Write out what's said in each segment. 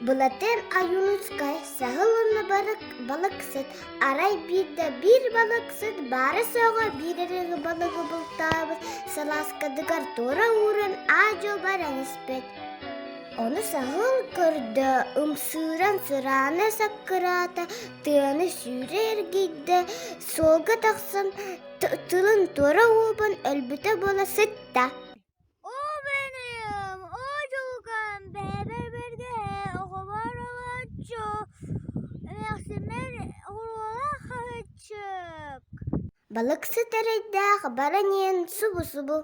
Былатыан Ойуунускай саһыл уонна балыксыт арай биирдэ биир балыксыт баара-суоҕа биир эрэ балыгы бултаабыт салааскатыгар туора ууран аа-дьуо баран испит. Ону саһыл көрдө, ымсыыран сыраана саккыраата, тыаны сүүрэ эргийдэ, суолга тахсан тылын туора уобан өлбүтэ буола сытта. Оо бэнием, оо дьулукаан бэйэбэр бэргэһэ, оҕобор олоччу, эмээхсиммэр оҕуруолаах хаһыччык. Балыксыт эрэйдээх баран иһэн субу-субу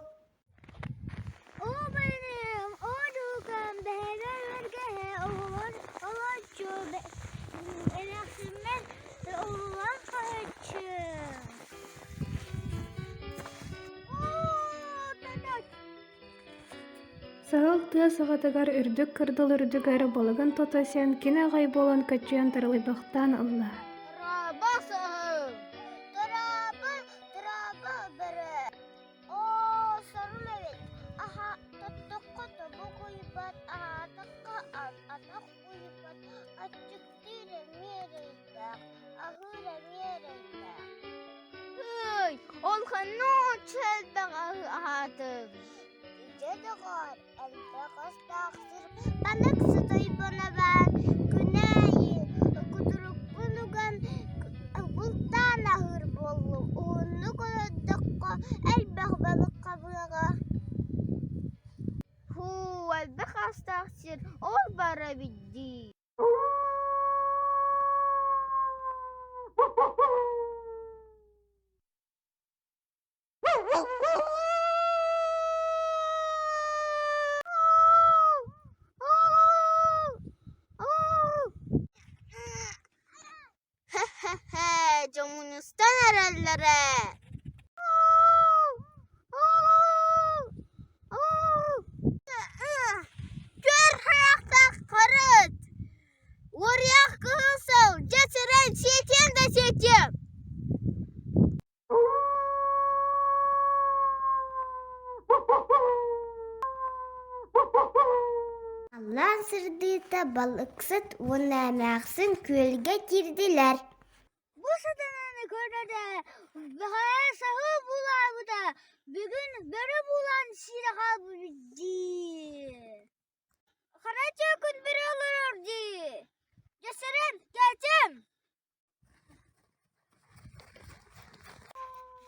Оо бэнием, оо дьулукаан бэйэбэр бэргэһэ, оҕобор олоччу, эмээхсиммэр оҕуруолаах хаһыччык. Саһыл тыа саҕатыгар үрдүк кырдал үрдүгэр балыгын тото сиэн кини аҕай буолан көччүйэн таралыйбахтаан ылла. Тыраба саһыл! Тыраба, тыраба бөрө! Оо, сорум эбит! Аха, тоттоххо тобук уйбат, аһаатахха атах уйбат, аччыктыыр эмиэ эрэйдээх, аһыыр эмиэ эрэйдээх. Ый, ол ханна оччо элбэх аһы аһаатыҥ? Дьэ, доҕоор, элбэх астаах сир балык сытыйбына баар, күнээйи кутурукпун уган бултаан аһыыр буоллум, уһуннук олордоххо элбэх балык хабыаҕа. Һуу, элбэх астаах сир ол баар эбит дии. Хэ-хэ-хэ, дьомунустан эрэллэр ээ. Түөр харахтаах харыт! Уоруйах кыһыл сыл, дьэ сирэн сиэтиэм да сиэтиэм! Халлаан сырдыыта балыксыт уонна эмээхсин күөлгэ киирдилэр. Бу сатананы көрөрө, бэҕэһээ саһыл буулаабыта, бүгүн бөрө буулаан сиирэ хаалбыт дии. Хара түөкүн бөрө олорор дии. Дьэ сэрэн, кэлтим.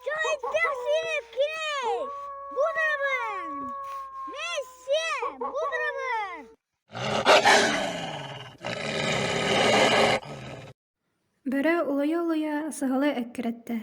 Чойдох сирип кини! Будурабын! Месси! Будурабын! Бөрө улуйа-улуйа саһылы эккирэттэ.